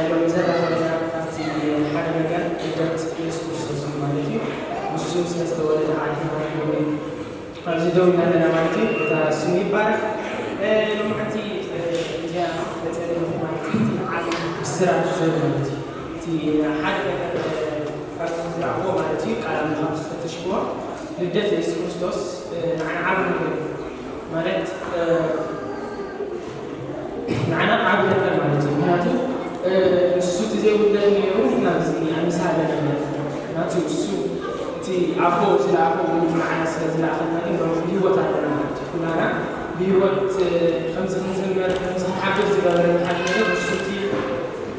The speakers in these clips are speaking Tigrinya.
ሎሚ ዘረባ ካብቲ ሓደ ነገር ልደት ኢየሱስ ክርስቶስ እዩ ማለት እዩ። ንሱ ስለ ዝተወለደ ዓዲ ማለት እዩ። ኣብዚ ደው ኢና ኣለና ማለት እዩ። ጌታ ስሙ ይባረክ። ሎማዓንቲ እዚኣ መፀለይ ማለት እዩ። እቲ ዓቢ ብስራት ዘርኢ ማለት እዩ። እቲ ሓደ ነገር ካብዚ ዝረኣኽዎ ማለት እዩ። ቃል ኣምላኽ ዝፈተሽክዎ ልደት ኢየሱስ ክርስቶስ ንዓና ዓቢ ነገር እዩ። ማለት ንዓና ዓቢ ነገር ማለት እዩ። ምክንያቱ ንሱ እቲ ዘይውለድ ነይሩ ናብዚ ምሳለ ማለት እዩ። ምክንያቱ እሱ እቲ ኣቦ ዝለኣኾ ንዓና ስለ ዝለኣኸና ግን ሎሚ ብህይወት ኣለና ማለት እዩ። ኩላና ብህይወት ከምዚ ክንዝመር ከምዚ ክንሓብር ዝገበረ ሓደ ነገር እሱ እቲ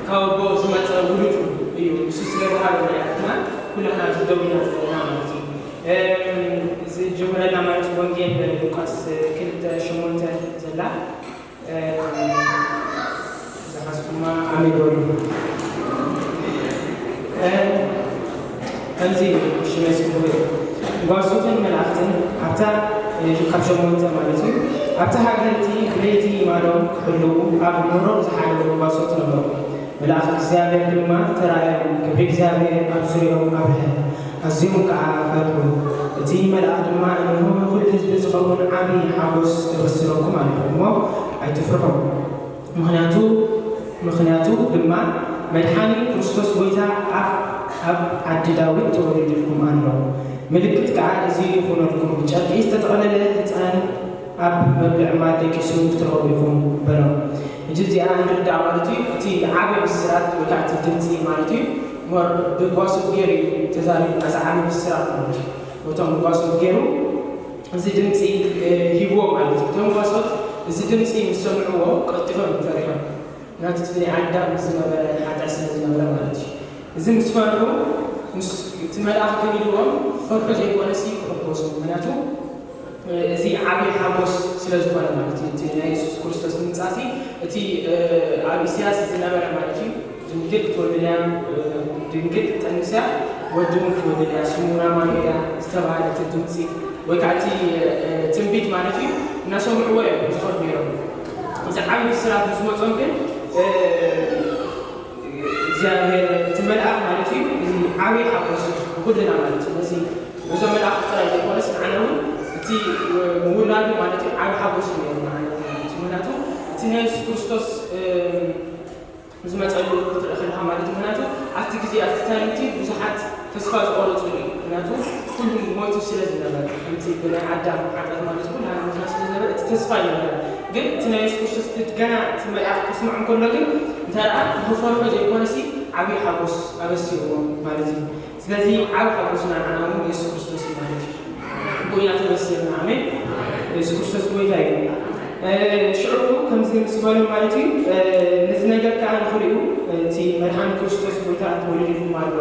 ካብ ኣቦ ዝመፀ ውሉድ እዩ። ንሱ ስለ ዝሃበና ኢና ኩላና ኣብዚ ደው ኢና ዘለና ማለት እዩ። እዚ ጀምረና ማለት ወንጌል ሉቃስ ክልተ ሸሞንተ ዘላ ዝሓዝኩማ ኣሜን በሉ። ከምዚ ሽመይ ጽቡቕ እዩ። ጓሶትን መላእኽትን ኣብታ ካብ ሸሞንተ ማለት እዩ ኣብታ ሃገር እቲ ብለይቲ ማዶም ክሕልዉ ኣብ መሮር ዝሓለዉ ጓሶት ነበሩ። መልኣኽ እግዚኣብሔር ድማ ተራእዮም፣ ክብሪ እግዚኣብሔር ኣብ ዙርያኦም ኣብርሀ፣ ኣዝዮም ከዓ ፈርሑ። እቲ መልኣኽ ድማ እንሆ ንኹሉ ህዝቢ ዝኸውን ዓቢ ሓጎስ እበስረኩም ኣለኹ እሞ ኣይትፍርሑ። ምኽንያቱ ምኽንያቱ ድማ መድሓኒ ክርስቶስ ጐይታ ኣብ ኣብ ዓዲ ዳዊት ተወሊዱልኩም ኣሎ። ምልክት ከዓ እዚ ይኹነልኩም፣ ብጨርቂ ዝተጠቕለለ ህፃን ኣብ መብልዒ ማል ደቂሱ ክትረኽቡ ኢኹም በሎም። ሕጂ እዚኣ እንርዳእ ማለት እዩ። እቲ ዓቢ ብስራት ወይ ከዓ እቲ ድምፂ ማለት እዩ። ሞር ብጓሶት ገይሩ እዩ ተዛሪቡ። እዚ ዓቢ ብስራት ማለት እዩ። በቶም ጓሶት ገይሩ እዚ ድምፂ ሂብዎ ማለት እዩ። እቶም ጓሶት እዚ ድምፂ ምስ ሰምዕዎ ቀልጢፎም ፈሪሖም። ናቱ ናይ ኣዳም ዝነበረ ሓጢኣት ስለ ዝነበረ ማለት እዩ። እዚ ምስ ፈርሑ እቲ መልኣኽ ግን ኢልዎም ፈርሑ ዘይኮነሲ ክሕጎሱ ምክንያቱ እዚ ዓብዪ ሓጎስ ስለ ዝኾነ ማለት እዩ። እቲ ናይ የሱስ ክርስቶስ ምምፃእሲ እቲ ኣብ ኢሳያስ ዝነበረ ማለት እዩ። ድንግል ክትወልድ እያ፣ ድንግል ክትጠንስ እያ፣ ወዲ እውን ክትወልድ እያ፣ ስሙ ኣማኑኤል እያ ዝተባህለ እቲ ድምፂ ወይ ከዓ እቲ ትንቢት ማለት እዩ። እናሰምዕዎ እዮም ዝኸዱ ነይሮም። እዚ ዓብዪ ብስራት ምስ መፆም ግን እግዚኣብሔር እቲ መልኣኽ ማለት እዩ። እዚ ዓብዪ ሓጎስ ንኩልና ማለት እዩ። ነዚ እዞም መልኣኽ ጥራይ ዘይኮነስ ንዓና እውን እቲ ምውላዱ ማለት እዩ ዓብዪ ሓጎስ እዩ ነይሩ ንዓና ማለት እዩ። ምክንያቱ እቲ ናይ የሱስ ክርስቶስ ዝመፀሉ ክትርኢ ከለካ ማለት እዩ። ምክንያቱ ኣብቲ ግዜ ኣብቲ ታይምቲ ብዙሓት ተስፋ ዝቆረፅሉ እዩ። ምክንያቱ ኩሉ ሞይቱ ስለ ዝነበረ ከምቲ ብናይ ኣዳም ሓጢኣት ማለት ኩላና ሞትና ስለ ዝነበረ እቲ ተስፋ ይነበረ። ግን እቲ ናይ የሱስ ክርስቶስ ገና እቲ መልኣኽ ክስምዖም ከሎ ግን እንተ ደኣ ንኽፈርሑ ዘይኮነሲ ዓብዪ ሓጎስ ኣበሲርዎም ማለት እዩ። ስለዚ ዓብ ሓጎስና ንዓና እውን የሱስ ክርስቶስ እዩ ማለት እዩ። ብኡ ኢና ተበሲርና። ኣሜን። የሱስ ክርስቶስ ጎይታ እዩ። ሽዑ ከምዚ ምስ በሎም ማለት እዩ፣ ነዚ ነገር ከዓ ንኽርእዩ እቲ መድሓኒ ክርስቶስ ጎይታ ተወሊድኩም ኣሎ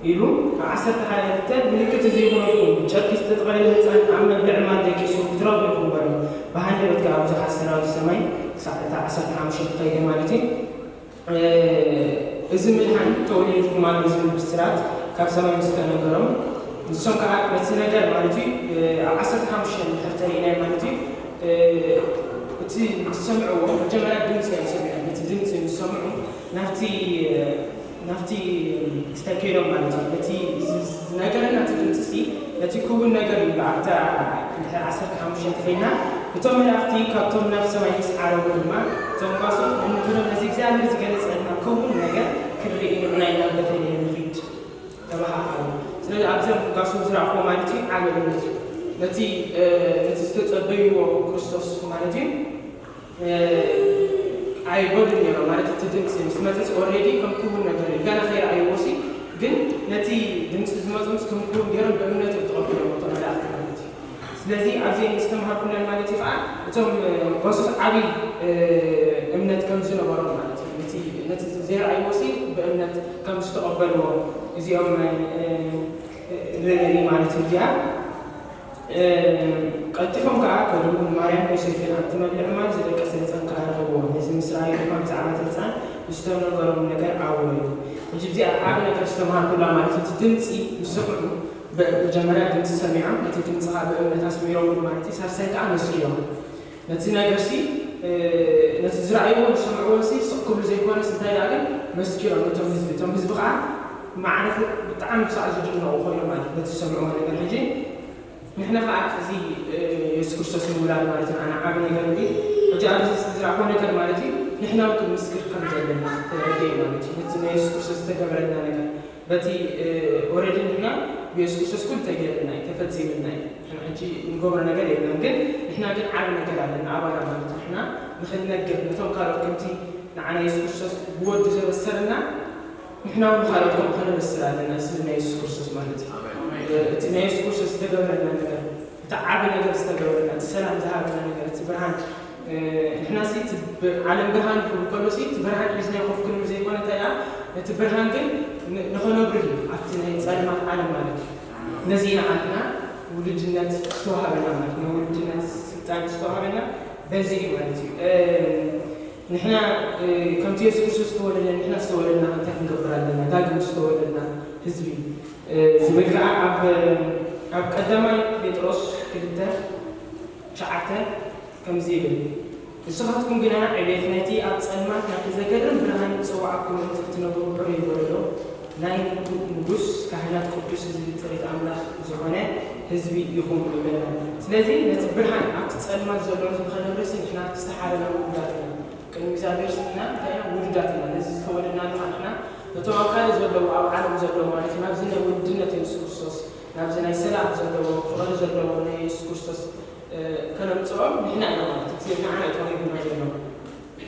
ኢሉ ኣብ ዓሰርተ ሓደ ክልተ ምልክት እዚ ይኹነልኩም፣ ጨርቂ ዝተጠቕለለ ህፃን ኣብ መብልዒ ማል ደቂሱ ክትረኽቡ ኢኹም በሎም። ብሃንደበት ከዓ ብዙሓት ሰራዊት ሰማይ ክሳዕ እታ ዓሰርተ ሓሙሽተ ትኸይደ ማለት እዩ። እዚ ምድሓን ተወሊድኩም ኣሎ ዝብል ብስራት ካብ ሰማይ ምስ ተነገሮም ንሶም ከዓ ነቲ ነገር ማለት እዩ ኣብ ዓሰርተ ሓሙሽተ እንድሕር ተሪእናዮ ማለት እዩ እቲ ዝሰምዕዎ መጀመርያ ድምፂ እዮም ሰሚዖም። ነቲ ድምፂ ምስ ሰምዑ ናብቲ ናብቲ እንታይ ከይዶም ማለት እዩ ነቲ ነገርን ናብቲ ድምፂ ነቲ ክውን ነገር እዩ ኣብታ እንድሕር ዓሰርተ ሓሙሽተ እንተኸይድና እቶም መላእኽቲ ካብቶም ናብ ሰማይ ምስ ዓረጉ ድማ እቶም ጓሶት ብምድሮም ነዚ እግዚኣብሔር ዝገለጸልና ክውን ነገር ክንርኢ ንዑናይ ናብ ቤተልሔም ንኺድ ተባሃሃሉ። ስለዚ ኣብዘም ጓሶት ዝረኣኽዎ ማለት እዩ ዓቢ እምነት እዩ። ነቲ ነቲ ዝተጸበይዎ ክርስቶስ ማለት እዩ ኣይበሉን ነይሮም ማለት እቲ ድምፂ ምስ መፅስ ኦልሬዲ ከም ክውን ነገር እዩ ገና ከይረኣይዎ ሲ ግን ነቲ ድምፂ ዝመፅምስ ከም ክውን ገይሮም ብእምነት እዮም ተቐቢሎም እቶም መላእክቲ ማለት እዩ። ስለዚ ኣብዚ ዝተምሃርኩለን ማለት እዩ ከዓ እቶም ጓሶት ዓብይ እምነት ከም ዝነበሮም ማለት እዩ። ነቲ ዘይረኣይዎ ሲ ብእምነት ከም ዝተቐበልዎ እዚኦም ንርኢ ማለት እዩ። እዚኣ ቀልጢፎም ከዓ ከዱ፣ ንማርያምን ዮሴፍን ኣብቲ መብልዒ ማል ዝደቀሰ ህፃን ከዓ ረኸብዎ። ነዚ ምስ ረኣዩ ድማ ብዛዕባ እቲ ህፃን ዝተነገሮም ነገር ኣወዩ። ሕጂ እዚኣ ዓብ ነገር ዝተምሃርኩላ ማለት እዩ። እቲ ድምፂ ምስ ሰምዑ መጀመርያ ድምፂ ሰሚዖም፣ ነቲ ድምፂ ከዓ ብእምነት ኣስሚሮምሉ ማለት እዩ። ሳልሳይ ከዓ መስኪሮም። ነቲ ነገርሲ ነቲ ዝረኣይዎ ዝሰምዕዎ ሲ ስቕ ክብሉ ዘይኮነስ እንታይ ደኣ ግን መስኪሮም ነቶም ህዝቢ፣ እቶም ህዝቢ ከዓ ማዕረ ብጣዕሚ ክሳዕ ዝድነቑ ኮይኖም ማለት ነቲ ዝሰምዕዎ ነገር። ሕጂ ንሕና ከዓ እዚ የሱስ ክርስቶስ ምውላድ ማለት ንዓና ዓቢ ነገር እዩ። ሕጂ ኣብዚ ዝረኣኹዎ ነገር ማለት እዩ ንሕና እውን ክንምስክር ከም ዘለና ተረዲኤ ማለት እዩ። ነቲ ናይ የሱስ ክርስቶስ ዝተገበረልና ነገር በቲ ኦረዲ ንሕና ብየሱስ ክርስቶስ ኩሉ ተገይርልና እዩ፣ ተፈፂምልና እዩ። ንሕና ሕጂ ንገብሮ ነገር የለን፣ ግን ንሕና ግን ዓቢ ነገር ኣለና ኣባና ማለት ንሕና ንኽንነግር ነቶም ካልኦት ከምቲ ንዓና የሱስ ክርስቶስ ብወዱ ዘበሰረና ንሕና እውን ካልኦት ከምኡ ከነበስር ኣለና። ስለ ናይ የሱስ ክርስቶስ ማለት እዩ። እቲ ናይ የሱስ ክርስቶስ ዝተገበረልና ነገር፣ እቲ ዓቢ ነገር ዝተገበረልና፣ እቲ ሰላም ዝሃበና ነገር፣ እቲ ብርሃን ንሕና ሲ ዓለም ብርሃን ክብል ከሎ ሲ እቲ ብርሃን ሒዝና ኮፍ ክንብል ዘይኮነ እንታይ ደኣ ነቲ ብርሃን ግን ንኸነብርህ እዩ ኣብቲ ናይ ጸልማት ዓለም ማለት እዩ። ነዚ ኢና ዓድና ውልድነት ዝተዋሃበና ማለት ነው። ውልድነት ስልጣን ዝተዋሃበና በዚ እዩ ማለት እዩ። ንሕና ከምቲ የሱስ ክርስቶስ ዝተወለደ ንሕና ዝተወለድና እንታይ ክንገብር ኣለና? ዳግም ዝተወለድና ህዝቢ ዝብል ከዓ ኣብ ቀዳማይ ጴጥሮስ ክልተ ትሽዓተ ከምዚ ይብል፣ ንስኻትኩም ግና ዕቤት ነቲ ኣብ ጸልማት ናብቲ ዘገርም ብርሃን ዝጸውዓኩም ምእንቲ ክትነብሩ ሕሩይ ጎደሎ ናይ ንጉስ ካህናት ቅዱስ ህዝቢ ጥሪት ኣምላኽ ዝኾነ ህዝቢ ኢኹም ይብለና። ስለዚ ነቲ ብርሃን ኣብቲ ጸልማት ዘሎ ህዝቢ ከነብርሲ ንሕና ዝተሓረና ውሉዳት ኢና። ቅድሚ እግዚኣብሔር ስምና እንታይ ኢና ውሉዳት ኢና። ነዚ ዝተወለድናሉ ንሕና ነቶም ኣብ ካልእ ዘለዉ ኣብ ዓለም ዘለዉ ማለት እዩ ናብዚ ናይ ውሉድነት የሱስ ክርስቶስ ናብዚ ናይ ሰላም ዘለዎ ፍቕሪ ዘለዎ ናይ የሱስ ክርስቶስ ከነምፅኦም ንሕና ኢና ማለት እቲ ንዓና እዩ ተዋሂቡና ዘሎ።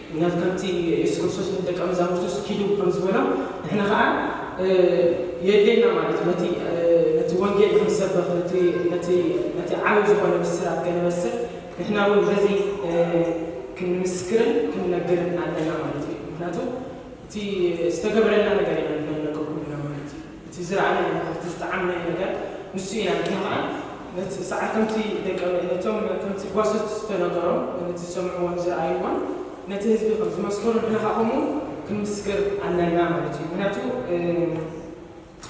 ምክንያቱ ከምቲ የሱስ ክርስቶስ ንደቀ መዛሙርቱስ ኪዱ ከም ዝበሎ ንሕና ከዓ የድልየና ማለት እዩ። ነቲ ወንጌል ክንሰብኽ ነቲ ዓብይ ዝኾነ ብስራት ከነበስር ንሕና እውን በዚ ክንምስክርን ክንነግርን ኣለና ማለት እዩ። ምክንያቱ እቲ ዝተገበረልና ነገር ኢና ንሕና ንነግር ኩልና ማለት እዩ። እቲ ዝረኣናዮ ነገር እቲ ዝጠዓምናዮ ነገር ንሱ ኢና። ንሕና ከዓ ነቲ ሰዓት ከምቲ ደቀ ነቶም ከምቲ ጓሶት ዝተነገሮም ነቲ ዝሰምዕዎን ዝረኣይዎን ነቲ ህዝቢ ከም ዝመስከሩ ንሕና ከዓ ከምኡ ክንምስክር ኣለና ማለት እዩ። ምክንያቱ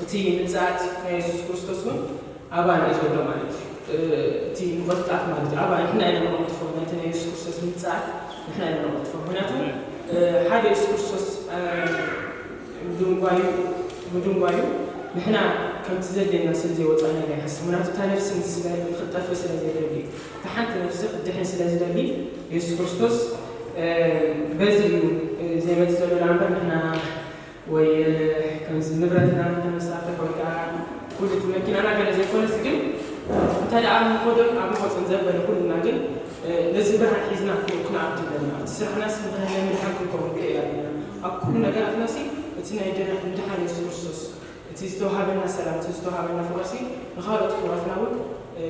እቲ ምጽኣት ናይ የሱስ ክርስቶስ እውን ኣባና እዩ ዘሎ ማለት እዩ። እቲ ምቕልጣፍ ማለት እዩ ኣባና ንሕና ኢና ንቐልጥፎ ነቲ ናይ የሱስ ክርስቶስ ምጽኣት ንሕና ኢና ንቐልጥፎ። ምክንያቱ ሓደ የሱስ ክርስቶስ ምድንጓዩ ምድንጓዩ ንሕና ከምቲ ዘድልየና ስለ ዘይወፃና ኢና ይሓስብ። ምክንያቱ እታ ነፍሲ ንክጠፍእ ስለ ዘይደሊ እታ ሓንቲ ነፍሲ ክትድሕን ስለ ዝደሊ የሱስ ክርስቶስ በዚ እዩ ዘይመፅእ ዘሎ ደኣ እምበር ንሕና ወይ ከምዚ ንብረትና ተመሳፍሕ ወይ ከዓ ኩሉ እቲ መኪናና ገለ ዘይኮነስ ግን እንታይ ደኣ ንኸዶን ኣብ ንወፅን ዘበለ ኩልና ግን ነዚ ብርሃን ሒዝና ክንኣቱ ኣለና። ኣብቲ ስራሕናስ ንክህለ ምድሓን ክንከውን ክእል ኣለና። ኣብ ኩሉ ነገራትናሲ እቲ ናይ ድና ምድሓን የሱስ ክርስቶስ እቲ ዝተዋሃበና ሰላም እቲ ዝተዋሃበና ፍቕርሲ ንኻልኦት ፍቑራትና እውን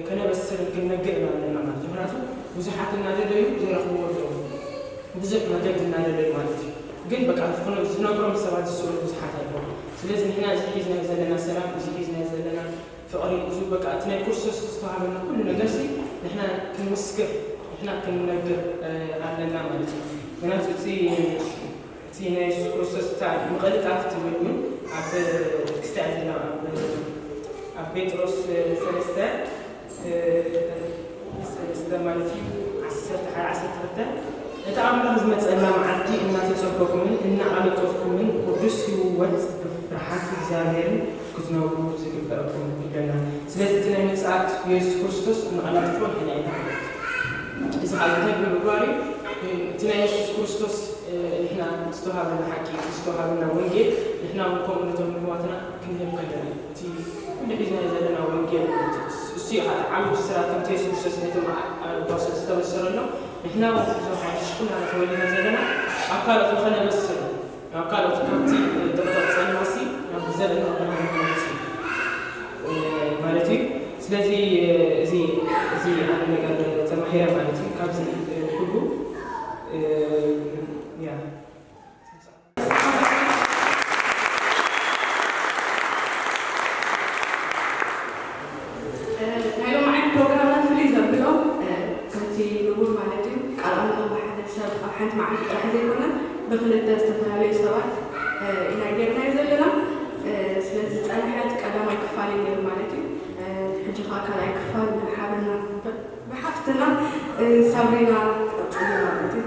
ከነበስርን ክንነግርን ኣለና ማለት እዩ። ምክንያቱ ብዙሓት እናደለዩ ዘይረኽብዎ ኣለዉ። ብዙሕ መገዲ እናደለዩ ማለት እዩ። ግን በቃ ዝኾነ ዝነግሮም ሰባት ዝስእኑ ብዙሓት ኣለዉ። ስለዚ ንሕና እዚ ሒዝናዮ ዘለና ሰላም እዚ ሒዝናዮ ዘለና ፍቕሪ እዚ በቃ እቲ ናይ ክርስቶስ ዝተዋሃበና ኩሉ ነገርሲ ንሕና ክንምስክር ንሕና ክንነግር ኣለና ማለት እዩ። ምክንያቱ እቲ እቲ ናይ የሱስ ክርስቶስ እታ ምቕልጣፍ ትብል እውን ኣብ ክስታይ ዘለና ኣብ ጴጥሮስ ሰለስተ ሰለስተ ማለት እዩ ዓሰርተ ሓደ ዓሰርተ ክልተ ነቲ ኣምላኽ ዝመፀና መዓልቲ እናተፀበኹምን እናኣለቀስኩምን ቅዱስ ህይወት ብፍርሓት እግዚኣብሔርን ክትነብሩ ዝግበረኩም ይብለና። ስለዚ እቲ ናይ ምፅኣት የሱስ ክርስቶስ እናቐላጥፎ ንሕና ኢና እዚ ካብ እንታይ ብምግባር እዩ እቲ ናይ የሱስ ክርስቶስ ንሕና ዝተዋሃበና ሓቂ ዝተዋሃበና ወንጌል ንሕና እውን ከምኡ ነቶም ንሕዋትና ክንህብ ከለና እቲ ኩሉ ሒዝናዮ ዘለና ወንጌል እሱ እዩ ዓብ ብስራት ከምቲ የሱስ ክርስቶስ ነቶም ጓሶት ዝተበሰረሎም ንሕና እውን እዞም ሓድሽ ኩላና ተወሊና ዘለና ኣብ ካልኦት ንኸነበስር ናብ ካልኦት ካብቲ ጥቕጥቕ ጸልማሲ ናብ ዘለና ብርሃን ንኸነምጽእ ማለት እዩ። ስለዚ እዚ እዚ ኣነ ነገር ተማሂረ ማለት እዩ። ካብዚ ኩሉ ያ ናይ ሎማዓንቲ ፕሮግራምና ፍልይ ዘብሎ ከምቲ ንቡር ማለት እዩ ቃል ኣምላኽ ብሓደ ሰብ ኣብ ሓንቲ መዓልቲ ጥራሕ ዘይኮነ ብክልተ ዝተፈላለዩ ሰባት ኢና ጌርናዮ ዘለና። ስለዚ ዝፀንሐት ቀዳማይ ክፋል እዩ ነይሩ ማለት እዩ። ሕጂ ከዓ ካልኣይ ክፋል ሓብርና ብሓፍትና ሳብሪና ትቐፅል ማለት እዩ።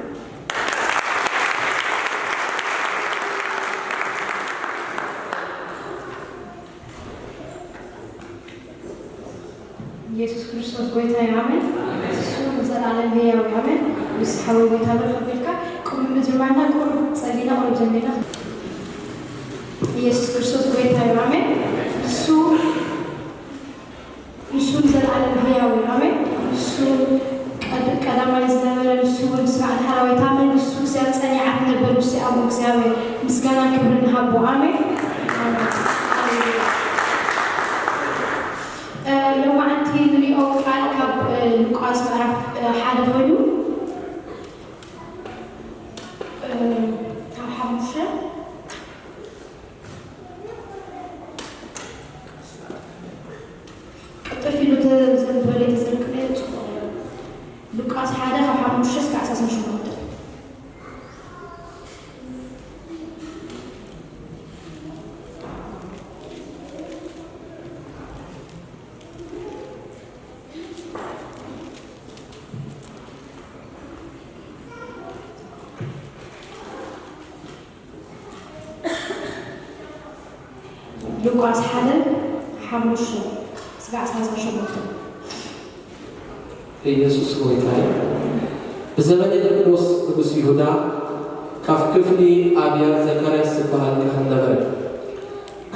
ኢየሱስ ክርስቶስ ጎይታ እዩ። ኣሜን። እሱ ንዘለኣለም ህያው እዩ። ኣሜን። ምስ ሓወይ ጎይታ ብርኽ ኣቢልካ ቁም ምዝማና ቁሩብ ጸሊና ቁሩብ ዘሚርና። ኢየሱስ ክርስቶስ ጎይታ እዩ። ኣሜን። እሱ ንሱ ንዘለኣለም ህያው እዩ። ኣሜን። ንሱ ቀድ-፣ ቀዳማይ ዝነበረ ንሱ እውን ስራዕ ዳሕራዊት ኣሜን። ንሱ እግዚኣብሔር ጸኒዓ ትነብር ንሱ ኣቦ እግዚኣብሔር ምስጋና ክብሪ ንሃቦ። ኣሜን። ኣሜን። ሃሌሉያ። እ፣ ሎማዓንቲ ንሪኦ ቃል ካብ፣ እ፣ ሉቃስ ምዕራፍ፣ እ፣ ሓደ ኮይኑ፣ እ፣ ካብ ሓሙሽተ ቅልጥፍ ኢሉ ተዘንበለ ተዘንክለ ጽቡቕ እዩ። ሉቃስ ሓደ ካብ ሓሙሽተ እስከ ዓሰርተ ሸሞንተ። ሉቃስ ሓደ ሓሙሽተ እስከ ዓሰርተ ሸሞንተ። ኢየሱስ ጎይታ እዩ። ብዘበነ ሄሮድስ ንጉስ ይሁዳ ካብ ክፍሊ ኣብያ ዘካርያስ ዝበሃል ካህን ነበረ።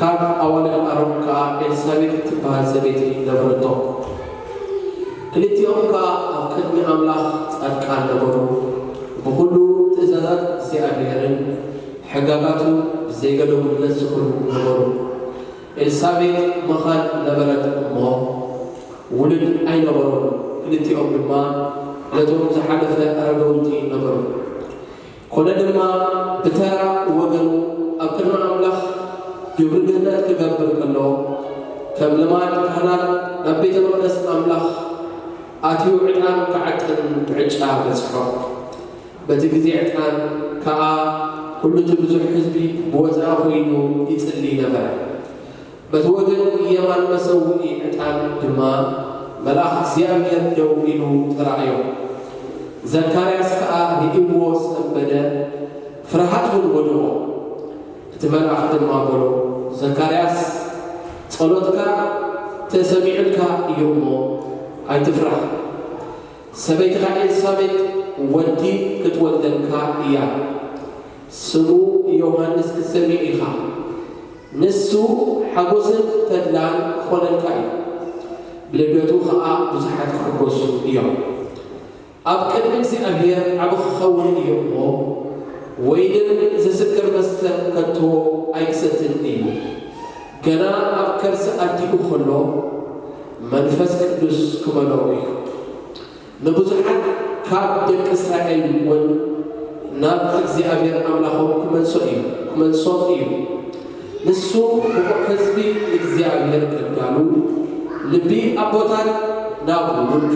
ካብ ኣዋልድ ኣሮን ከኣ ኤልሳቤጥ እትበሃል ሰበይቲ ነበረቶ። ክልቲኦም ከኣ ኣብ ቅድሚ ኣምላኽ ጻድቃን ነበሩ፣ ብኹሉ ትእዛዛት እግዚኣብሔርን ሕጋጋቱ ብዘይገለ ጉድለት ዝኹሉ ነበሩ። ኤልሳቤጥ መኻን ነበረት እሞ ውሉድ ኣይነበሮን። ክልቲኦም ድማ ነቶም ዝሓለፈ ኣረጋውንቲ ነበሩ። ኮነ ድማ ብተራ ወገኑ ኣብ ቅድሚ ኣምላኽ ግብሪ ክህነት ክገብር ከሎ፣ ከም ልማድ ካህናት ናብ ቤተ መቕደስ ኣምላኽ ኣትዩ ዕጣን ክዓጥን ብዕጫ በጽሖ። በቲ ግዜ ዕጣን ከኣ ኩሉ እቲ ብዙሕ ህዝቢ ብወጻኢ ኾይኑ ይጽሊ ነበረ። በቲ ወገን የማን መሰውኢ ዕጣን ድማ መልኣኽ እግዚኣብሔር ደው ኢሉ ተራእዮ። ዘካርያስ ከኣ ርእይዎ ሰንበደ፣ ፍርሃት እውን ወድቖ። እቲ መልኣኽ ድማ በሎ፣ "ዘካርያስ፣ ጸሎትካ ተሰሚዑልካ እዩ እሞ ኣይትፍራህ። ሰበይትኻ ኤልሳቤጥ ወዲ ክትወልደልካ እያ። ስሙ ዮሃንስ ክትሰምዮ ኢኻ። ንሱ ሓጎስን ተድላን ክኾነልካ እዩ። ብልደቱ ኸኣ ብዙሓት ክሕጎሱ እዮም። ኣብ ቅድሚ እግዚኣብሔር ዓቢ ክኸውን እዩ እሞ፣ ወይንን ዝስክር መስተ ከቶ ኣይክሰትን እዩ። ገና ኣብ ከርሲ ኣዲኡ ኸሎ መንፈስ ቅዱስ ክመልኦ እዩ። ንብዙሓት ካብ ደቂ እስራኤል እውን ናብ እግዚኣብሔር ኣምላኾም ክመልሶ እዩ፣ ክመልሶም እዩ። ንሱ ብቑዕ ህዝቢ ንእግዚኣብሔር ከዳሉ፣ ልቢ ኣቦታት ናብ ውሉድ፣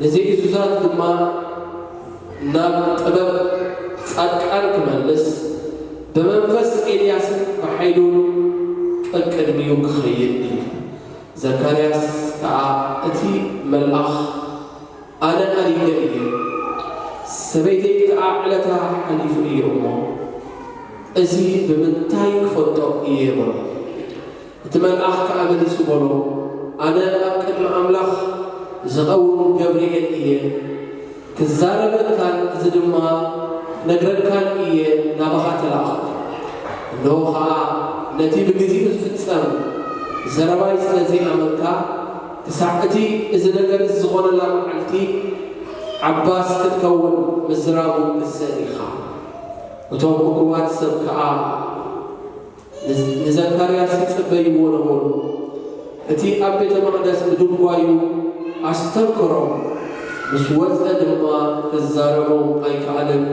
ንዘይእዙዛት ድማ ናብ ጥበብ ጻድቃን ክመልስ፣ ብመንፈስ ኤልያስን ብሓይሉን ቀቅድሚኡ ክኸይድ እዩ። ዘካርያስ ከኣ እቲ መልኣኽ፣ ኣነ ኣሪገ እየ፣ ሰበይተይ ከኣ ዕለታ ሓሊፉ እዩ እሞ፣ እዚ ብምንታይ ክፈልጦ እየ?" በሎ። እቲ መልኣኽ ከኣ መሊሱ በሎ፣ ኣነ ኣብ ቅድሚ ኣምላኽ ዝቐውም ገብርኤል እየ፣ ክዛረበካን እዚ ድማ ክነግረካን እየ ናባኻ ተላእኹ። እንሆ ኸኣ ነቲ ብግዜኡ ዝፍጸም ዘረባይ ስለ ዘይኣመንካ፣ ክሳዕ እቲ እዚ ነገር እዚ ዝኾነላ መዓልቲ ዓባስ ክትከውን ምዝራቡ ቅሰን ኢኻ። እቶም እኩባት ሰብ ከኣ ንዘካርያስ ይጽበይዎ ነበሩ። እቲ ኣብ ቤተ መቕደስ ብድንጓዩ ኣስተንከሮም፣ ምስ ወጸ ድማ ክዛረቦም ኣይከኣለን።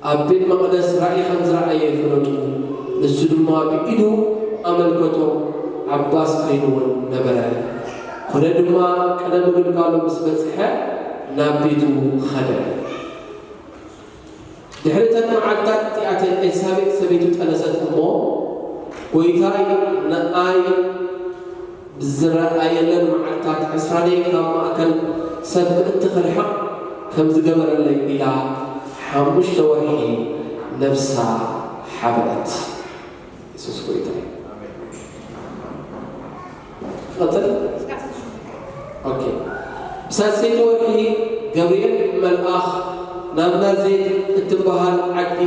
ኣብ ቤት መቕደስ ራእይ ከም ዝረኣየ ፈለጡ። ንሱ ድማ ብኢዱ ኣመልከቶም፣ ዓባስ ከይንውን ነበረ። ኮነ ድማ ቀደም ምግልጋሉ ምስ በጽሐ ናብ ቤቱ ኸደ። ድሕሪ እተን መዓልታት እቲኣተን ኤልሳቤጥ ሰበይቱ ጠነሰት እሞ፣ "ጐይታይ ንኣይ ብዝረኣየለን መዓልታት ዕስራ ደይ ካብ ማእከል ሰብ ምእንቲ ክርሕቕ ከም ዝገበረለይ" ኢላ ሓሙሽተ ወርሒ ነፍሳ ሓብአት። የሱስ ጐይታ እዩ። ክቐጽል? ኦኬ። ብሳልሰይቲ ወርሒ ገብርኤል መልኣኽ ናብ ናዝሬት እትበሃል ዓዲ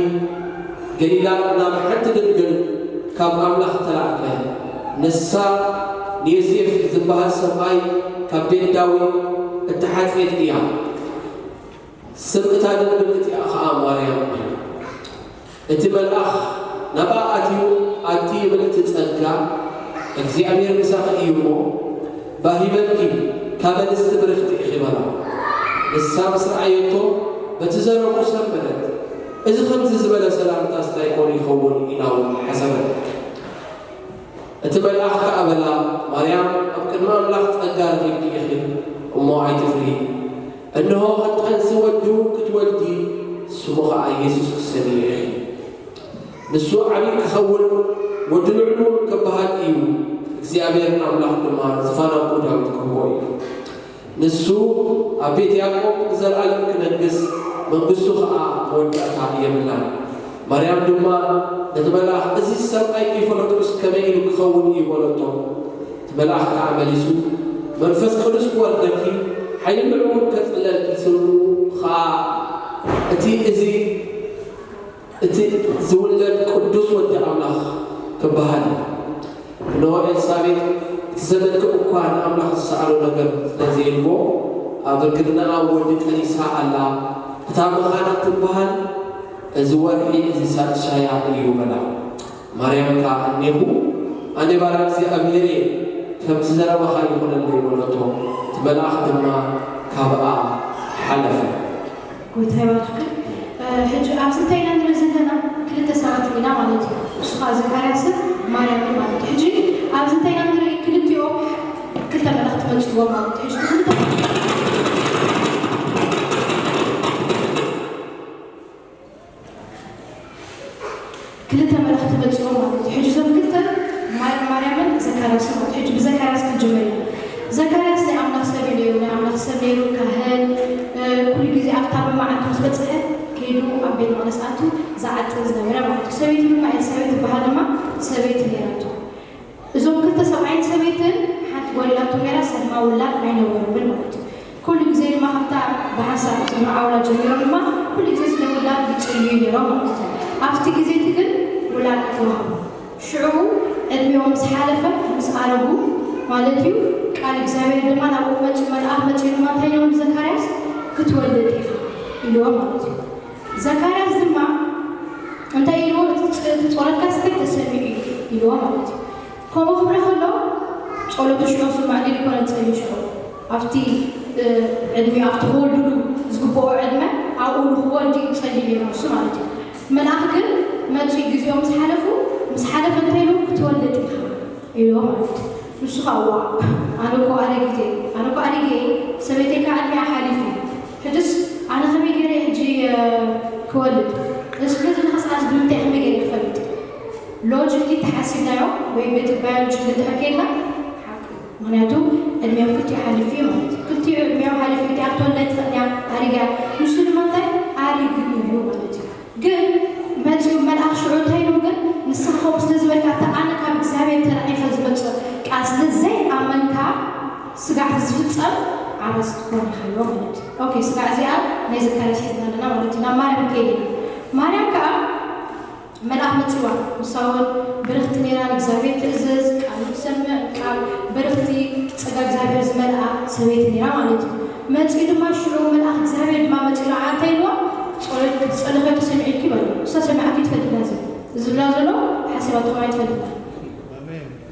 ገሊላ ናብ ሓንቲ ድንግል ካብ ኣምላኽ ተላእከ። ንሳ ንዮሴፍ ዝበሃል ሰብኣይ ካብ ቤት ዳዊት እተሓጽየት እያ። ስም እታ ድንግል እቲኣ ኸኣ ማርያም እዩ። እቲ መልኣኽ ናብኣ ኣትዩ፣ ኣቲ ምልእቲ ጸጋ፣ እግዚኣብሔር ምሳኺ እዩ እሞ፣ ባህ ይበልኪ፣ ካብ ኣንስቲ ብርኽቲ ኢኺ በላ። ንሳ ምስ ረኣየቶ፣ በቲ ዘረብኡ ሰንበደት። እዚ ከምዚ ዝበለ ሰላምታስ እንታይ ኮን ይኸውን? ኢላ እውን ሓሰበት። እቲ መልኣኽ ከኣ በላ፣ ማርያም፣ ኣብ ቅድሚ ኣምላኽ ጸጋ ረኺብኪ ኢኺ እሞ ኣይትፍርሂ። እንሆ፣ ክትጠንሲ ወዲ እውን ክትወልዲ፣ ስሙ ኸኣ የሱስ ክትሰምይዮ ኢኺ። ንሱ ዓብዪ ክኸውን፣ ወዲ ልዑል እውን ክበሃል እዩ። እግዚኣብሔር ኣምላኽ ድማ ዝፋናኡ ዳዊት ክህቦ እዩ። ንሱ ኣብ ቤት ያዕቆብ ንዘለኣለም ክነግስ፣ መንግስቱ ኸኣ መወዳእታ የብላን። ማርያም ድማ ነቲ መልኣኽ፣ እዚ ሰብኣይ ከይፈለጥኩስ ከመይ ኢሉ ክኸውን እዩ? በለቶ። እቲ መልኣኽ ከኣ መሊሱ፣ መንፈስ ቅዱስ ክወርደኪ፣ ሓይሊ ልዑል እውን ከጽለልኪ፣ ስሙ ኸኣ እቲ እዚ እቲ ዝውለድ ቅዱስ ወዲ ኣምላኽ ክበሃል እዩ። እንሆ ኤልሳቤጥ እቲ ዘመድኪ እኳ ንኣምላኽ ዝሰኣሎ ነገር ስለ ዘየልቦ፣ ኣብ እርግዝናኣ ወዲ ጠኒሳ ኣላ። እታ መኻን እትበሃል እዚ ወርሒ እዚ ሳልሻያ እዩ በላ። ማርያም ከኣ እኔኹ ኣነ ባርያ እግዚኣብሔር እየ፣ ከምቲ ዘረባኻ ይኹነለይ በለቶ። እቲ መልኣኽ ድማ ካብኣ ሓለፈ። ጎይታ ይባርኽካ። ሕጂ ኣብዚ እንታይ ኢና ንርኢ ዘለና? ክልተ ሰባት ኢና ማለት እዩ። እሱ ከዓ ዘካርያስን ማርያምን ማለት እዩ። ሕጂ ኣብዚ እንታይ ኢና ንርኢ? ክልቲኦም ክልተ መለኽቲ መፅዎ ማለት እዩ። ሕጂ ክልተ ክልተ መለኽቲ መፅዎ ማለት እዩ። ሕጂ እዞም ክልተ ማር-፣ ማርያምን ዘካርያስን ማለት እዩ። ሕጂ ብዘካርያስ ክንጅምር ኢና። ዘካርያስ ናይ ኣምላኽ ሰብ እዩ ነይሩ፣ ናይ ኣምላኽ ሰብ ነይሩ፣ ካህን፣ እ፣ ኩሉ ግዜ ኣብታ መዓልቲ ምስ በጽሐ ከይዱ ኣብ ቤት መቕደስ ኣቱ ዝዓጥን ዝነበረ ማለት እዩ። ሰበይቱ ድማ ኤልሳቤጥ ትበሃል ድማ ሰበይቲ ነይራቶ። እዞም ክልተ ሰብኣይን ሰበይትን ሓንቲ ጓል ኢላቶም ነይራ፣ ሰማ ውላድ ኣይነበሮምን ማለት እዩ። ኩሉ ግዜ ድማ ካብታ ብሓንሳብ ዝምርዓውላ ጀሚሮም ድማ ኩሉ ግዜ ስለ ውላድ ይጽልዩ ነይሮም ማለት እዩ። ኣብቲ ግዜ እቲ ግን ውላድ ኣይተዋህቦም። ሽዑ ዕድሚኦም ምስ ሓለፈ፣ ምስ ኣረጉ ማለት እዩ፣ ቃል እግዚኣብሔር ድማ ናብኡ መጺኡ፣ መልኣኽ መጺኡ ድማ እንታይ ኢልዎ ንዘካርያስ? "ክትወልድ ኢኻ" ኢልዎ ማለት እዩ። ዘካርያስ ድማ እንታይ ኢልዎ? "እቲ ጸ-፣ እቲ ጸሎትካስ ተሰሚዑ እዩ" ኢልዎ ማለት እዩ። ከምኡ ክብሎ ከሎ ጸሎቱ ሽዑ ስማዕ ኢሉ ኣይኮነን ጸልዩ ሽዑ። ኣብቲ፣ እ፣ ዕድሚኡ ኣብቲ ክወልድሉ ዝግብኦ ዕድመ ኣብኡ ንኽወልድ እዩ ጸልዩ ነይሩ ንሱ ማለት እዩ። መልኣኽ ግን መጺኡ ግዜኦም ምስ ሓለፉ፣ ምስ ሓለፈ እንታይ ኢሉ? "ክትወልድ ኢኻ" ኢልዎ ማለት እዩ። ንሱ ኸኣ "ዋእ፣ ኣነ እኮ ኣረጊት እየ፣ ኣነ እኮ ኣሪገ እየ፣ ሰበይተይ ከኣ ዕድሚኣ ሓሊፉ እዩ። ሕጅስ ኣነ ከመይ ገይረ ሕጂ፣ እ፣ ክወልድ? ስለዚ ንኸስኣስ ብምንታይ ከመይ ገይረ ክፈልጥ?" ሎጂክሊ ተሓሲብናዮ ወይ ቤት ባዮሎጂ እንድሕር ኬድና ሓቂ እዩ። ምኽንያቱ ዕድሚኦም ክልቲኡ ሓሊፉ እዩ ማለት እዩ። ክልቲኡ ዕድሚኦም ሓሊፉ፣ እቲኣ ክትወልድ ኣይትኽእልን እያ፣ ኣሪጋ እያ። ንሱ ድማ እንታይ ኣሪጉ እዩ ማለት እዩ። ግን መጺኡ መልኣኽ ሽዑ እንታይ ኢሉ ግን ንስኻ ከምኡ ስለ ዝበልካ እታ ኣነ ካብ እግዚኣብሔር ተላኢኸ ዝመጽእ ቃል ስለ ዘይኣመንካ ስጋዕ ዝፍጸም ዓራስ ትኾን ኢኻ ኢልዎ ማለት እዩ። ኦኬ፣ ስጋዕ እዚኣ ናይ ዘካርያስ ሒዝና ኣለና ማለት እዩ። ናብ ማርያም ከይድ ኢና። ማርያም ከኣ መልኣኽ መጺዋ፣ ንሳ እውን ብርኽቲ ነይራ፣ ንእግዚኣብሔር ትእዘዝ፣ ቃሉ ትሰምዕ፣ ቃል ብርኽቲ፣ ጸጋ እግዚኣብሔር ዝመልኣ ሰበይቲ ነይራ ማለት እዩ። መጺኡ ድማ ሽዑ መልኣኽ እግዚኣብሔር ድማ መጺኡ ንዓኣ እንታይ ኢልዋ? "ጸሎት ክትጸሊ ከሎ ሰሚዑኪ" በሎ። ንሳ ሰሚዓቶ ኣይትፈልጥን እያ። እዚ ዝብላ ዘሎ ሓሲባቶ ከኣ ኣይትፈልጥን እያ።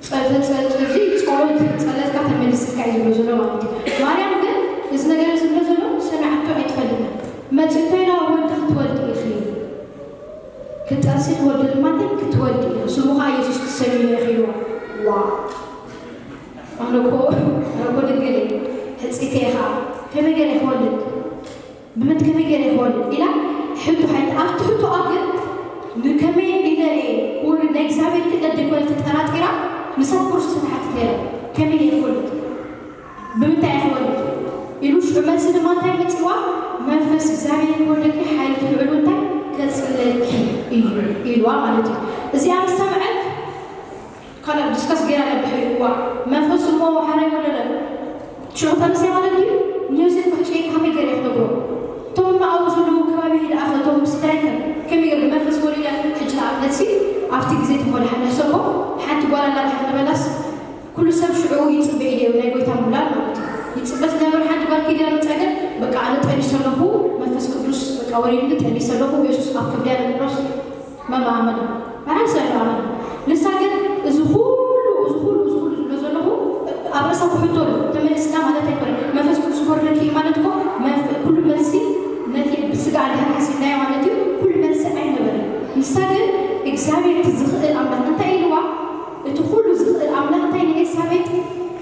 ጸ-፣ ጸ-፣ ጸ-፣ እዚ ጸሎት ጸለትካ ተመሊስልካ እዩ ዝብሎ ዘሎ ማለት እዩ። ማርያም ግን እዚ ነገር እዚ ዝብሎ ዘሎ ሰሚዓቶ ኣይትፈልጥን እያ። መጺኡ እንታይ ኢልዋ? "ወዲ ክትወልዲ ኢኺ" ክትጠንሲ ክትወልዲ ድማ እንታይ ክትወልዲ ኢኺ፣ ስሙ ኸዓ የሱስ ክትሰምይዮ ኢኺ ኢልዋ። ዋው! ኣነ እኮ፣ ኣነ እኮ ድንግል እየ፣ ሕጽይቲ እየ ኸዓ፣ ከመይ ገይረ ክወልድ? ብምንት ከመይ ገይረ ክወልድ? ኢላ ሕቶ ሓንቲ ኣብቲ ሕቶኣ ግን ንከመይ ኢለ እየ ክወልድ ናይ እግዚኣብሔር ክእለት ዘይኮነ ተጠራጢራ ንሳ ክርስቶስ ትሓትት ነይራ። ከመይ እየ ክወልድ? ብምንታይ እየ ክወልድ? ኢሉ ሽዑ መልሲ ድማ እንታይ መጺዋ? መንፈስ እግዚኣብሔር ክወልደኪ ሓይሊ እቲ ልዑል እንታይ ከጽለልኪ እዩ ኢልዋ ማለት እዩ። እዚኣ ምስ ሰምዐት ካልእ ዲስከስ ገይራ ነብሕር እዋ መንፈስ እሞ ሓራይ ወለደ። ሽዑ ተነስያ ማለት ድዩ? ንዮሴፍ ክሕጽዮ ከመይ ገይረ ክነግሮ? እቶም ኣብኡ ዘለዉ ከባቢ ይልኣኸ፣ እቶም ስድራይ ከ ከመይ ገይረ ብመንፈስ ወሊዳ? ሕጂ ንኣብነት ሲ ኣብቲ ግዜ ተሞላሓ ንሕሰቦ፣ ሓንቲ ጓል ኣላ ድሓን ንበላስ፣ ኩሉ ሰብ ሽዑ ይጽበ እዩ ነይሩ፣ ናይ ጎይታ ምውላድ ማለት እዩ። ይጽበ ዝነበረ ሓንቲ ጓል ከይዳ መጻ ግን፣ በቃ ኣነ ጠኒሰ ኣለኹ፣ መንፈስ ቅዱስ በቃ ወሪድኒ፣ ጠኒሰ ኣለኹ፣ የሱስ ኣብ ከብደይ ኣሎ ንብሎስ መማመን መዓስ ኣይማመን። ንሳ ግን እዚ ኩሉ፣ እዚ ኩሉ፣ እዚ ኩሉ ዝብሎ ዘለኹ ኣብ ርእሳ ክሕቶ ኣሎ። ተመሊስና ማለት ኣይኮነን። መንፈስ ቅዱስ ክወርደኪ እዩ ማለት እኮ መፍ-፣ ኩሉ መልሲ ነቲ ብስጋ እንድሕር ሓሲብናዮ ማለት እዩ፣ ኩሉ መልሲ ኣይነበረን። ንሳ ግን እግዚኣብሔር እቲ ዝኽእል ኣምላኽ እንታይ ኢልዋ? እቲ ኩሉ ዝኽእል ኣምላኽ እንታይ ንኤልሳቤጥ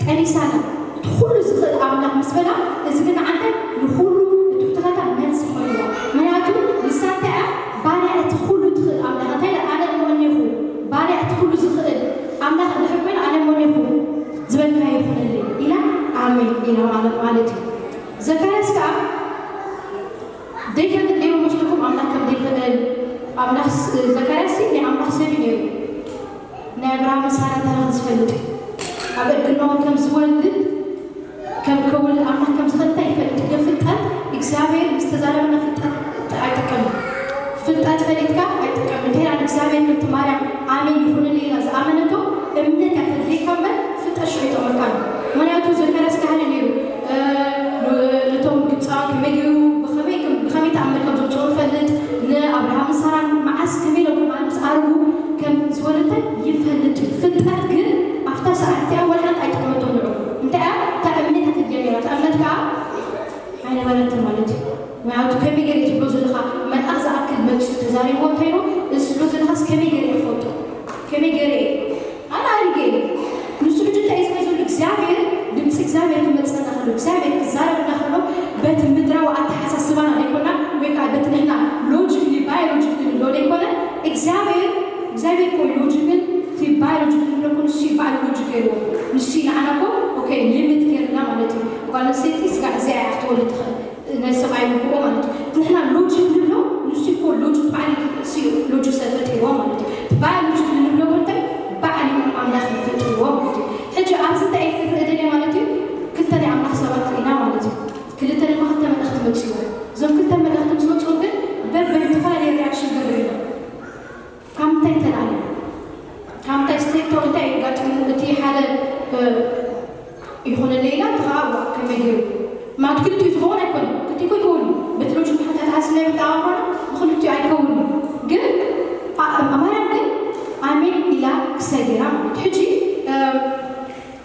ጠኒሳና? እቲ ኩሉ ዝኽእል ኣምላኽ ምስ በላ፣ እዚ ግን ንዓንተ ንኹሉ ንትሕትታታ መልሲ ኮይንዋ። ምኽንያቱ ንሳ እንታይ እያ? ባርያ እቲ ኩሉ ትኽእል ኣምላኽ። እንታይ ኢላ? ኣነ እሞ እኔኹ፣ ባርያ እቲ ኩሉ ዝኽእል ኣምላኽ እንድሕር ኮይነ፣ ኣነ እሞ እኔኹ፣ ዝበልካዮ ይኹነለይ ኢላ፣ ኣሜን ኢላ ማለት፣ ማለት እዩ። ዘካርያስ ከኣ ዘይፈልጥ ነይሩ መስለኩም ኣምላኽ ከም ዘይኽእል? ኣምላኽ ስ-፣ ዘካርያስ ናይ ኣምላኽ ሰብ እዩ ነይሩ። ናይ ኣብርሃምን ሳራን ታሪኽ ዝፈልጥ እዩ። ኣብ እርግናኦም ከም ዝወልድ፣ ከም ከውልድ ኣምላኽ ከም ዝኽእል እንታይ ይፈልጥ እዩ። ግን ፍልጠት እግዚኣብሔር ምስ ተዛረበና ፍልጠት ኣይጥቀምን። ፍልጠት ፈሊጥካ ኣይጥቀምን። እንታይ ኢላ እግዚኣብሔር ከምቲ ማርያም ኣሜን ይኹንልይ ኢላ ዝኣመነቶ እምነት እያ ተድልየካ እምበር ፍልጠት ሽዑ ይጠቕመካ እዩ። ምኽንያቱ ዘካርያስ ካህን እዩ ነይሩ። እ፣ ን-፣ ነቶም ግብፃውያን ከመይ ገይሩ፣ ብኸመይ ከም፣ ብኸመይ ተኣምር ከም ዘምፅኡ ይፈልጥ፣ ንኣብርሃምን ሳራን መዓስ ከመይ ኢሎም ምስ ኣረጉ ከም ዝወለደ ይፈልጥ እዩ። ፍልጠት ግን ኣብታ ሰዓት እቲኣ ወላ ሓንቲ ኣይጠቕመቶን ንዕኡ። እንታይ እያ? እታ እምነት እያ ተድልያ ነይራ። እታ እምነት ከዓ ኣይነበረትን ማለት እዩ። ምኽንያቱ ከመይ ገይሩ ትብሎ ዘለኻ መልኣኽ ዝኣክል መፂኡ ተዛሪብዎ እንታይ ኢሉ? እዚ ትብሎ ዘለኻስ ከመይ ገይረ እየ ክፈልጦ? ከመይ ገይረ እየ? ኣነ ኣሪገ እየ። ንሱ ሕጂ እንታይ እዩ ዝብል ዘሎ? እግዚኣብሔር፣ ድምፂ እግዚኣብሔር ክመፀና ከሎ፣ እግዚኣብሔር ክዛረበና ከሎ፣ በቲ ምድራዊ ኣተሓሳስባና ዘይኮና፣ ወይ ከዓ በቲ ንሕና ሎጂክሊ፣ ባዮሎጂክሊ ንብሎ ዘይኮነ፣ እግዚኣብሔር፣ እግዚኣብሔር እኮ ሎጂክን እቲ ባዮሎጂክሊ ንብሎ እኮ ንሱ እዩ ባዕሉ ሎጂክ ገይርዎ። ንሱ እዩ ንዓና እኮ፣ ኦኬ፣ ሊሚት ገይርና ማለት እዩ። ጓል ኣንስተይቲ ስጋዕ እዚኣ እያ ክትወልድ ትኽእል። ናይ ሰብኣይ ንግሆ ማለት እዩ። ንሕና ሎጂክ ንብሎ፣ ንሱ እኮ ሎጂክ ባዕሉ እዩ፣ ሎጂክ ሰብ ፈጢርዎ ማለት እዩ። እቲ ባዮሎጂክ ንብሎ እንታይ ባዕሉ ኣምላኽ እዩ ፈጢርዎ ማለት እዩ። ሕጂ ኣብዚ እንታይ እየ ክርኢ ደልየ ማለት እዩ? ክልተ ናይ ኣምላኽ ሰባት ርኢና ማለት እዩ። ክልተ ድማ ክልተ መልእኽቲ መፅእዎ። እዞም ክልተ መልእኽቲ ምስ መፅኡ ግን በበይ ዝተፈላለየ ሪያክሽን ገብር ኢና። ካብ ምንታይ ተላዕለ? ካብ ምንታይ ስቴፕ እንታይ እዩ ኣጋጢሙ? እቲ ሓደ፣ እ፣ ይኹነለይ ኢላ፣ እቲ ኸዓ ዋእ፣ ከመይ ገይሩ? ማለት ክልቲኡ ዝኸውን ኣይኮነን። ክልቲኡ እኮ ይከውን እዩ። በቲ ሎጂክ ሓንቲ ኣተሓሳስባ ይመጣ ኣምሮና ብኽልቲኡ ኣይከውን እዩ። ግን፣ ኣ-፣ ማርያም ግን ኣሜን ኢላ ክሳይ ገይራ ማለት እዩ። ሕጂ፣ እ፣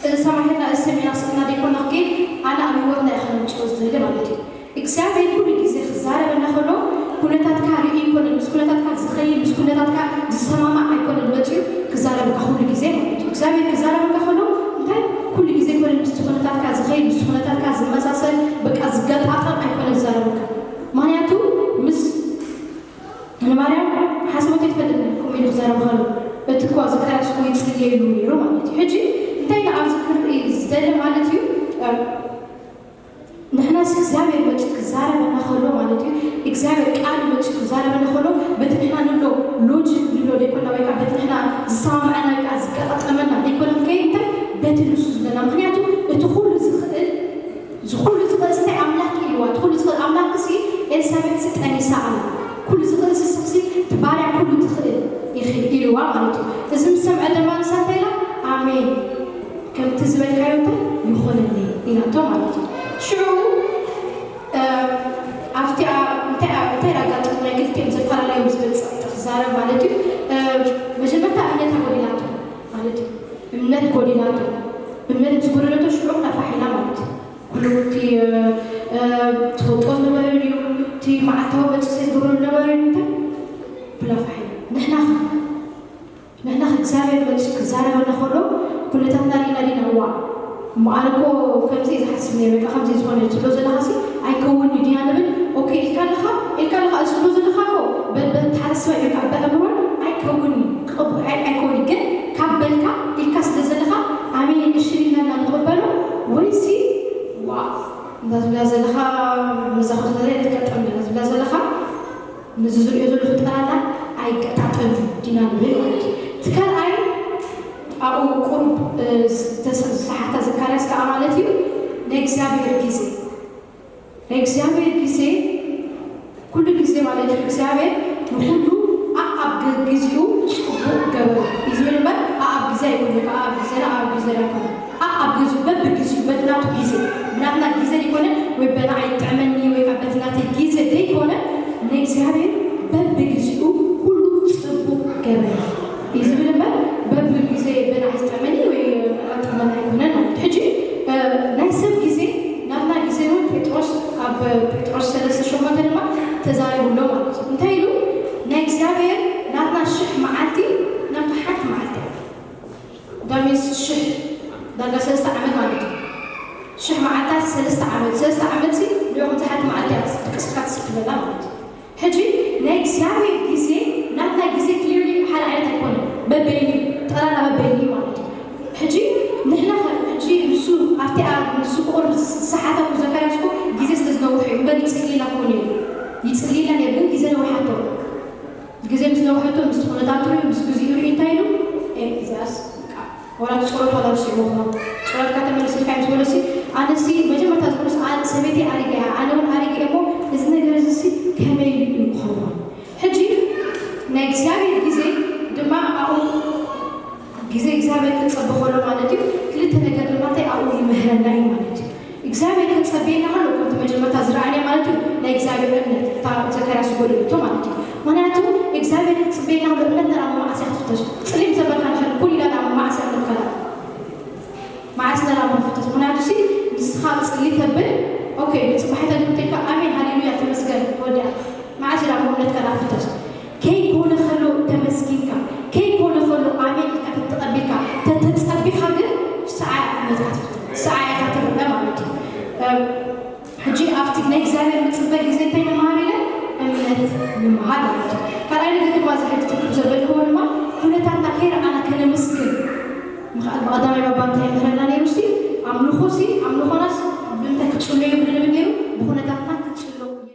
እዚ ሰማዒትና፣ እዚ ሰሚዕና ስእና ደይኮና ክከይድ፣ ኣነ ኣብ ህይወትና ኢኻ ንምፅኦ ዝደሊ ማለት እዩ። እግዚኣብሔር ኩሉ ግዜ ክዛረበና ከሎ፣ ኩነታትካ ርኢ ኣይኮነን፣ ምስ ኩነታትካ ዝኸይድ፣ ምስ ኩነታትካ ዝሰማማዕ ኣይኮነን መፂኡ ክዛረበካ ኩሉ ግዜ ማለት እዩ። እግዚኣብሔር ክዛረበካ ከሎ፣ እንታይ ኩሉ ግዜ ኣይኮነን ምስቲ ኩነታትካ ዝኸይድ፣ ምስቲ ኩነታትካ ዝመሳሰል፣ በቃ ዝገጣጠም ኣይኮነን ዝዛረበካ። ምኽንያቱ ምስ ንማርያም ሓስቦቶ ይትፈልጥ ነይሩ፣ ከምኡ ኢሉ ክዛረብ ከሎ፣ እቲ እኳ ዘካርያስ እኮ ይጽልየሉ ነይሩ ማለት እዩ። ሕጂ እንታይ ኢሉ ኣብዚ ክርኢ ዝደለ ማለት እዩ? ንሕናስ እግዚኣብሔር መጺኡ ክዛረበና ከሎ ማለት እዩ፣ እግዚኣብሔር ቃል መጺኡ ክዛረበና ከሎ፣ በቲ ንሕና ንብሎ ሎጂክ ንብሎ ዘይኮና፣ ወይ ከዓ በቲ ንሕና ዝሰማማዓና ወይ ከዓ ዝገጣጠመና ዘይኮነ ክንከይድ፣ እንታይ በቲ ንሱ ዝብለና። ምኽንያቱ እቲ ኩሉ ዝኽእል፣ እዚ ኩሉ ዝኽእል እንታይ ኣምላኽ ክኢልዋ፣ እቲ ኩሉ ዝኽእል ኣምላኽ ክሲ ኤልሳቤጥ ሲ ጠኒሳ ኣላ። ኩሉ ዝኽእል ስስኽሲ እቲ ባርያ ኩሉ ትኽእል ኢኺ ኢልዋ ማለት እዩ። እዚ ምስ ሰምዐ ድማ ንሳ እንታይ ኢላ? ኣሜን፣ ከምቲ ዝበልካዮ እንታይ ይኹንለይ ኢላቶ ማለት እዩ። ሽዑ፣ እ፣ ኣብቲ ኣ-፣ እንታይ ኣ-፣ እንታይ ኣጋጢሙ ናይ ክልቲኦም ዘፈላለዮም ዝብል ጸቕጢ ክዛረብ ማለት እዩ። እ፣ መጀመርታ እምነታ ጎዲላቶ ማለት እዩ። እምነት ጎዲላቶ። እምነት ምስ ጎደለቶ ሽዑ ፋሕ ኢላ ማለት እዩ። ኩሉ እቲ፣ እ፣ እ፣ ትፈልጦ ዝነበረ ድዩ? እቲ መዓልታዊ ገጽ ዝገብሮ ዝነበረ ድዩ? እንታይ? ብላ ፋሕ ኢላ። ንሕና ኸ? ንሕና ኸ እግዚኣብሔር መጺኡ ክዛረበና ከሎ ኩነታትና ሪእና ዲና? እዋ፣ እሞ ኣነ እኮ ከምዚ እየ ዝሓስብ ነይረ፣ ወይ ከዓ ከምዚ ዝኾነ ትብሎ ዘለኻሲ ኣይከውንን'ዩ ዲና ንብል? ኦኬ ኢልካ ኣለኻ፣ ኢልካ ኣለኻ፣ እዚ ትብሎ ዘለኻ እኮ በ-፣ በተሓሳስባይ ወይ ከዓ በኣእምሮን ኣይከውንን'ዩ፣ ክቕብ-፣ ኣይ-፣ ኣይከውንን'ዩ። ግን ካብ በልካ፣ ኢልካ ስለ ዘለኻ፣ ኣሜን እሺ ኢልና ኢና ንቕበሎ ወይሲ ዋ፣ እንዳ ትብላ ዘለኻ፣ መዛኹርትና ዘይ ትከጠም እንዳ ትብላ ዘለኻ፣ ንዚ ዝሪኦ ዘሎ ፍጥረታት ኣይቀጣጠም ዲና ንብል ማለት እዩ። እቲ ካልኣይ ኣብኡ ቁሩብ፣ እ፣ ዝተስ-፣ ዝሰሓታ ዘካርያስ ከኣ ማለት እዩ፣ ናይ እግዚኣብሔር ግዜ ናይ እግዚኣብሔር ግዜ ኩሉ ግዜ ማለት እዩ እግዚኣብሔር ንኩሉ ኣኣብ ግዜኡ ፅቡቅ ገበረ እዩ ዝብል እምበር ኣኣብ ግዜ ኣይኮነ ኣኣብ ግዜና ኣኣብ ግዜና ኣይኮነ ኣኣብ ግዜኡ በብግዜኡ በትናቱ ግዜ ብናትና ግዜ ዘይኮነ ወይ በና ኣይጥዕመኒ ወይ ካብ በትናተ ግዜ ዘይኮነ ንእግዚኣብሔር በብግዜኡ ኩሉ ፅቡቅ ገበረ እዩ ዝብል እምበር በብግዜ በና ኣይጥዕመኒ ወይ ኣይጥዕመኒ ኣይኮነን ማለት ሕጂ ናይ ሰብ ግዜ ናትና ግዜ እውን ጴጥሮስ ኣብ ጴጥሮስ ሰለስተ ሸሞንተ ድማ ተዛሪቡ ኣሎ ማለት እዩ እንታይ ኢሉ ናይ እግዚኣብሔር ናትና ሽሕ መዓልቲ ናታ ሓንቲ መዓልቲ ዳሜስ ሽሕ ዳርጋ ሰለስተ ዓመት ማለት እዩ ሽሕ መዓልታት ሰለስተ ዓመት ሰለስተ ዓመት ሲ ንኦም ዝሓት መዓልቲ ቅስካ ትስክለላ ማለት እዩ ሕጂ ናይ እግዚኣብሔር ግዜ ናትና ግዜ ክሊርሊ ሓደ ዓይነት ኣይኮነ በበይኒ ጠላላ በበይኒ ማለት እዩ ሕጂ ንሕና ሕጂ ንሱ ኣብቲኣ ንሱ ቁር ዝሰሓተኩ ዘካርያስኩ ግዜ ስለ ዝነውሕ እዩ እምበር ይፅሊላ ኮነ እዩ ይፅሊላ ነር ግን ግዜ ነውሓቶ ግዜ ምስ ነውሐቶ ምስ ኩነታቱ ምስ ግዜኡ ርኢ እንታይ ኢሉ እዚኣስ ወላ ጸሎት ዋላ ርሲዕዎ ጸሎትካ ተመልስልካ ምስ በለሲ ኣነሲ መጀመርታ ዝብሉስ ሰበይቲ ኣሪጋ እያ ኣነ እውን ኣሪጋ እሞ እዚ ነገር እዚሲ ከመይ ኢሉ እዩ ክኸውን ሕጂ ናይ እግዚኣብሔር ግዜ ድማ ኣብኡ ግዜ እግዚኣብሔር ክንጸበ ከሎ ማለት እዩ ክልተ ነገር ድማ እንታይ ኣብኡ ይምህረና እዩ ማለት እዩ እግዚኣብሔር ክንጸበየና ከሎ ከምቲ መጀመርታ ዝረኣናዮ ማለት እዩ ናይ እግዚኣብሔር እምነት እታ ዘካርያስ ዝጎደለቶ ማለት እዩ ምክንያቱ እግዚኣብሔር ክትጽበየና ከሎ እምነት ነራ መማዓስ እያ ክትፍተሽ ጽሊም ዘበልካ ንሕል ኩን ኢላ ነራ መማዓስ እያ እምነት ከላ መዓስ ነራ መፍተሽ ምክንያቱ ሲ ንስኻ ጽሊ ተብል ኦኬ ብጽባሒታ ድምተልካ ኣሜን ሃሌሉያ ተመስገን ወዲያ መዓስ ኢላ እምነት ከላ ክትፍተሽ ከይኮነ ከሎ ተመስጊንካ ከይኮነ ከሎ ኣሜን ኢልካ ተተቐቢልካ ተተጸቢኻ ግን ሰዓያ እምነትካ ትፍትን ሰዓያ ኢኻ ትርአ ማለት እዩ ሕጂ ኣብቲ ናይ እግዚኣብሔር ምጽበ ግዜ እንታይ ንመሃር ኢለ እምነት ንምሃር ማለት እዩ ካልኣይ ነገር ድማ እዚ ሕጂ ትርጉም ዘበልክዎ ድማ ኩነታትና ከይረኣና ከነመስግን ምኽኣል ብቐዳማይ ባባ እንታይ ይምህረና ነይሩ ሲ ኣምልኾ ሲ ኣምልኾናስ ብምንታይ ክጽሎ ይብሉ